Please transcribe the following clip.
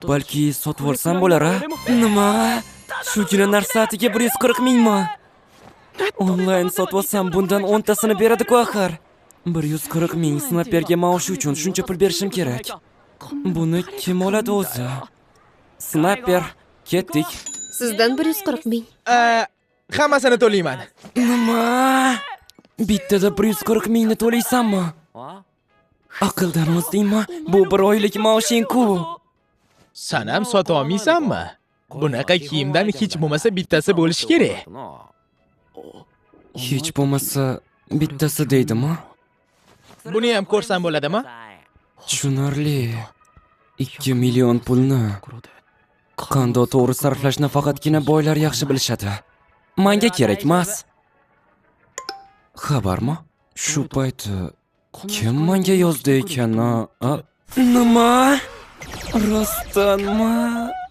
Balki sotib olsam bo'lar, a? Nima? Shugina narsa atiga 140 mingmi? Onlayn sotib olsam bundan 10 tasini beradi-ku axir. 140 ming snayperga maoshi uchun shuncha pul berishim kerak. Buni kim oladi o'zi? Snayper, ketdik. Sizdan 140 ming. Hammasini to'layman. Nima? Bittada 140 mingni to'laysanmi? Aqldan ozdingmi? Bu bir oylik maoshing-ku. San ham sota olmaysanmi? Bunaqa kiyimdan hech bo'lmasa bittasi bo'lishi kerak. Hech bo'lmasa bittasi deydimi? Buni ham ko'rsam bo'ladimi? Tushunarli. 2 million pulni qanday to'g'ri sarflashni faqatgina boylar yaxshi bilishadi. Menga kerak emas. Xabarmi? Shu payt kim menga yozdi ekan? Nima? Rostdanmi?